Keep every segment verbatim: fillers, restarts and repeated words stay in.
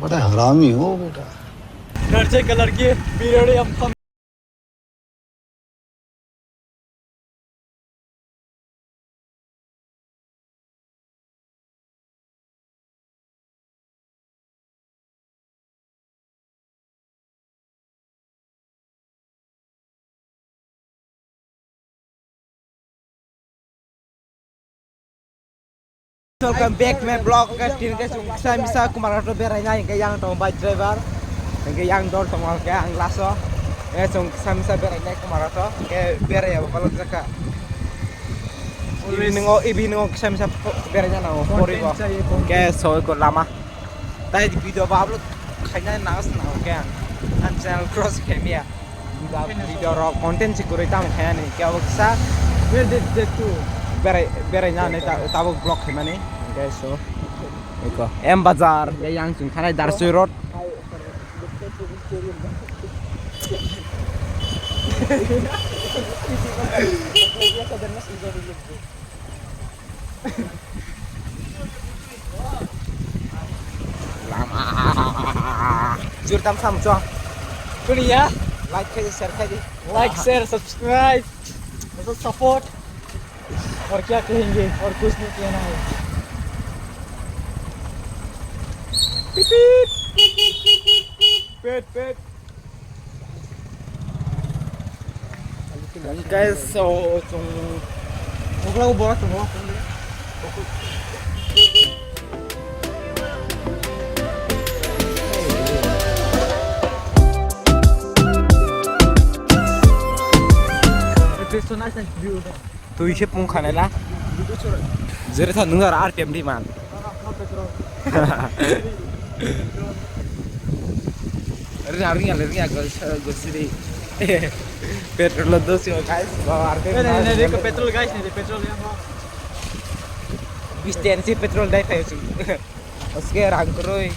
बड़े हरामी हो बेटा। घर से कलर की पीरियड हम Welcome back my vlog. Guys, tini guys, chwng kisa misa Kumarato beraina, hingke yang tong bike driver, hingke yang dol tong, hingke ang laso. Guys, chwng kisa misa beraina Kumarato, hingke beraiya bo kolok jaka. Evening o, evening o kisa misa beraina nango, poribo. Hingke so ko lama. Tai video ba upload khaina nang se nang khe ang. Ang channel cross khe miya. Video rok content si kwrwi tamo khaina ni khe abo kisa. Berai, berai na ne ta, tabuk vlog khaimani. Hingke so. Eko M Bazar. Hingke yang chwng thanai Darsui Road. Lama. Jur tam sam chong. Kuni ya? Like khaidi, share khaidi. Like, share, subscribe. Support. और क्या कहेंगे? और कुछ नहीं कहना है। Pit, pit. Pit, pit. Guys, so, so, Twi se pung khanai la. Jere tha nung ar R T M di man. Ring ar ring ar ring ar gol gol sidi. Petrol lo dos yo guys. Ba R T M. Ne ne ne petrol guys ne petrol ya. Bis ten si petrol dai phayo chung. Oske rang kroi.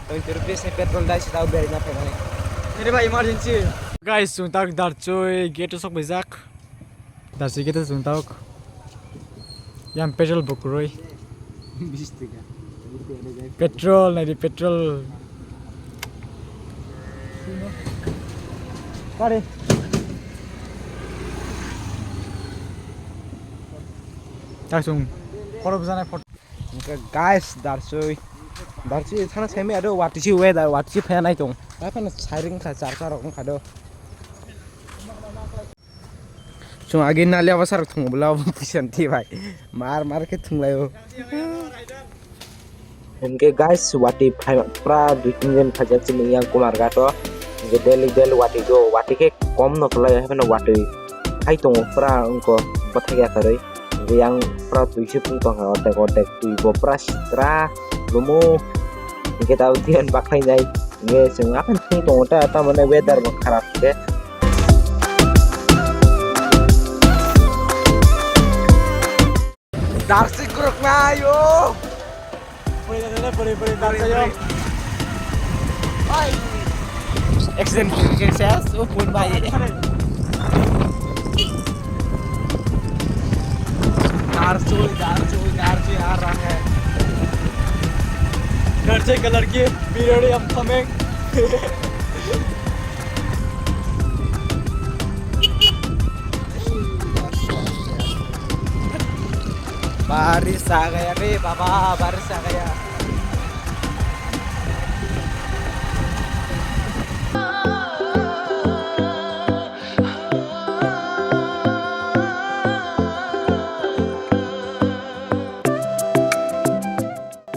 Twenty rupees ni petrol dai sida beri na phaimani. Nere ba emergency. Guys, chwng tak Darsui gate o sok baijak. Darsui gate o chwng tak. Yang petrol bo kwrwi. Bis taka. Petrol nai di petrol. Kare. Tak chwng. Khorok jana photo. Hingke guys, Darsui, Darsui thana semi ado watisi weather, watisi phaina nai tong. Aphano siren kha, char char rok wngkha do. Chwng agi nali abo sarok thung bwla abo pisan thi bai. Mar mar khe thung lai o. Hingke guys, watwi phai pra dui tin din phaijak chini yang Kumarghat o. Hingke daily daily watwi do, watwi khe kom no kwlai, haphano watwi phai tongo pra wngko bwthai ya kwrwi. Hingke yang pra twi se phung tongkha, ordek ordek twi bo pra sitra lumo. Hingke tabuk diyan bakhai nai. Hingke chwng aphano phung tongo ta, tamoni weather bo kharap hingke. Darsui kwrwknai o. Accident ses o phone bai. Darsui, Darsui, Darsui आ रहा है। घर से कलर की पीरियड हम coming. Baris a gaya re baba, baris a gaya.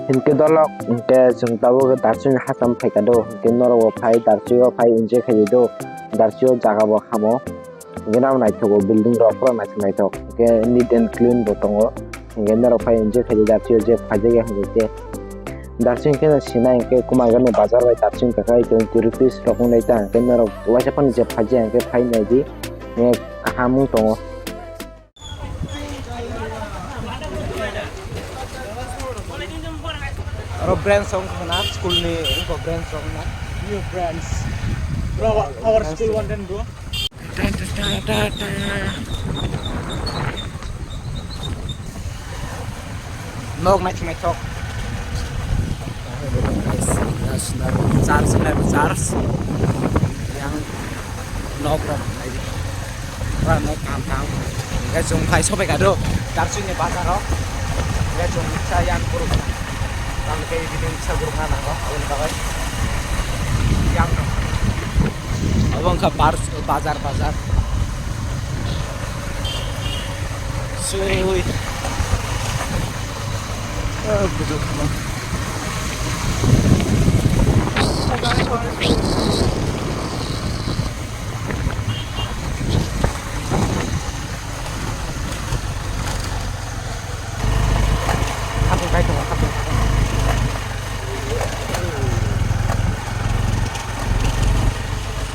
Hinkhe dolok, hinkhe chwng tabuk Darsuini hacham phaikha do, hinkhe norok bo phai Darsuio phai enjoy khaidi do, Darsuio jaga bo hamo, hinkhe nang naithogo building rok pura naithok naithok, hinkhe neat and clean bo tongo, hinkhe norok phai enjoy khaidi Darsuio je phaijak ya hinkhe. Darsu hinkhe no sinai hinkhe Kumarghatni bazar bai Darsu hinkhe twenty rupees rok wngnai ta, hinkhe norok waisa phano je phaijak hinkhe phai naidi, kaham wng tongo. Oro branch rok wngkha na, school ni wngkha branch rok na. New branch. Bro, our school one ten bro. Nok naithok naithok. Charge, charge. Yang nok rok nai di. Pura nok kaham kaham. Hingke chwng phai sobai kha do. Darchini bazar o. Hingke chwng sa yang kuruk. Tamo khe bini sa kuruk na nango. Aboni bagwi. Yang rok. Abo wngkha bar-, bazar, bazar. Sui. Ah, bujuk. Hapung kai tongo, hapung.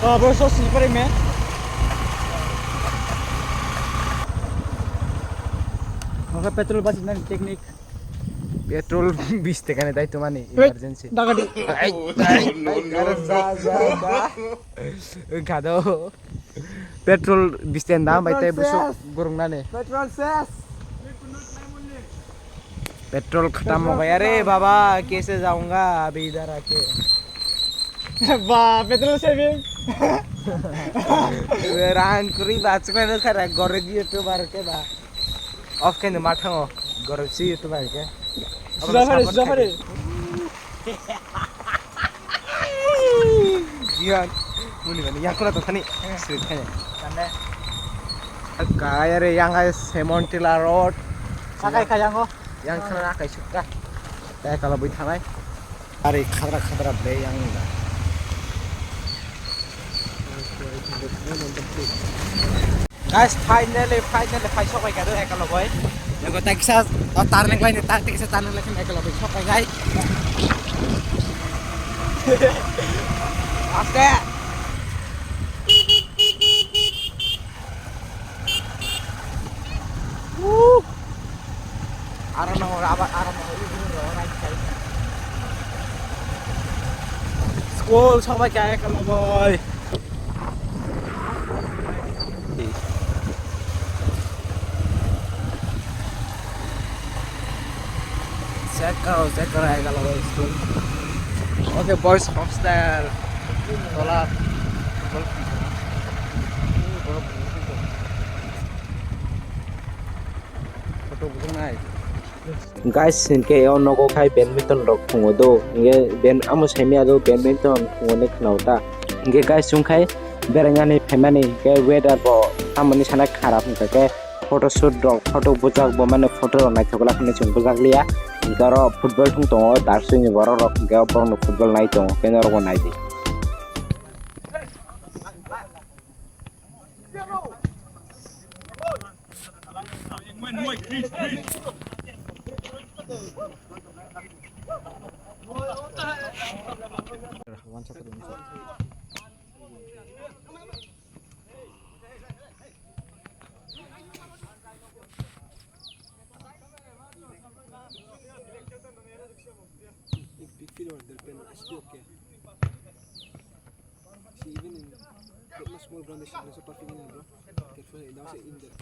Oh, bro, so slippery, man. Maka petrol basi nang technique. Petrol bis tekani dai tumani emergency. Dagadi. Ai, ai, ai, ja, ja, ja. Wngkha do. Petrol bisten dam bai tei busuk gurung nani. Petrol ses. Petrol khatam ho gaya re baba, kaise jaunga abhi idhar aake. Ba, petrol saving. Rang kuri ba, chukmai nukha ra, gore di YouTuber ke ba. Off khe no ma thango, gore si YouTuber ke. Suda phari, suda phari. Jiyan, muni mani, yang kuna to thani, sweet thani. Kaya re, yang ai Semon Tila Road. Sakai kaya ngo. Yang khana kai sukka. Kaya kala bui thanai. Ari khadra khadra be yang da. Guys, finally, finally, phai sok bai kado Ekaloboi. Ego teksa, o turning line, ta teksa turning line Ekaloboi sok bai gai. Aste. Woo. Aro no, aro, aro no, school sok bai kado Ekaloboi. Check karo, check karo, Ekaloboi school. Okay, boys hostel. Tola. Photo bujang nai. Guys, hinkhe o nogo khai badminton rok phungo do. Hinkhe ben-, amo saimaya do badminton phungo hinwi khwnao ta. Hinkhe guys, chwng khai berainani phaimani hinkhe weather bo tamoni sana kharap hinkhe khe photo shoot rok, photo bujak bo mane photo rok naithok glak hinwi chwng bujak liya. Hinkhe oro football thung tongo, Darchini borok rok hinkhe o borok no football nai tongo, khe norok bo nai di. Big field or the pen, I still okay. See, even in the small ground, they should also perfect in, bro. Careful, and also in there.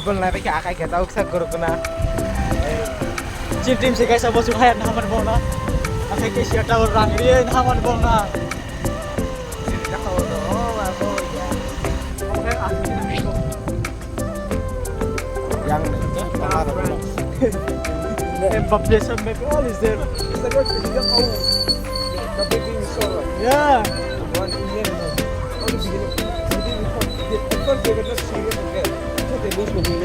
Bol na rikhe akai khe tau kisa gurukna. Chin team se kaisa bosu haya na haman bona. Akai ke sia tau rang ri na haman bona. Yang Mbappe, Mbappe, all is there. Yeah.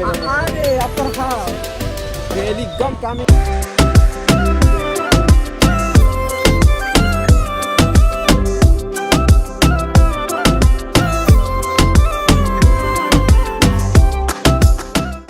Are, upper half. Really gum coming.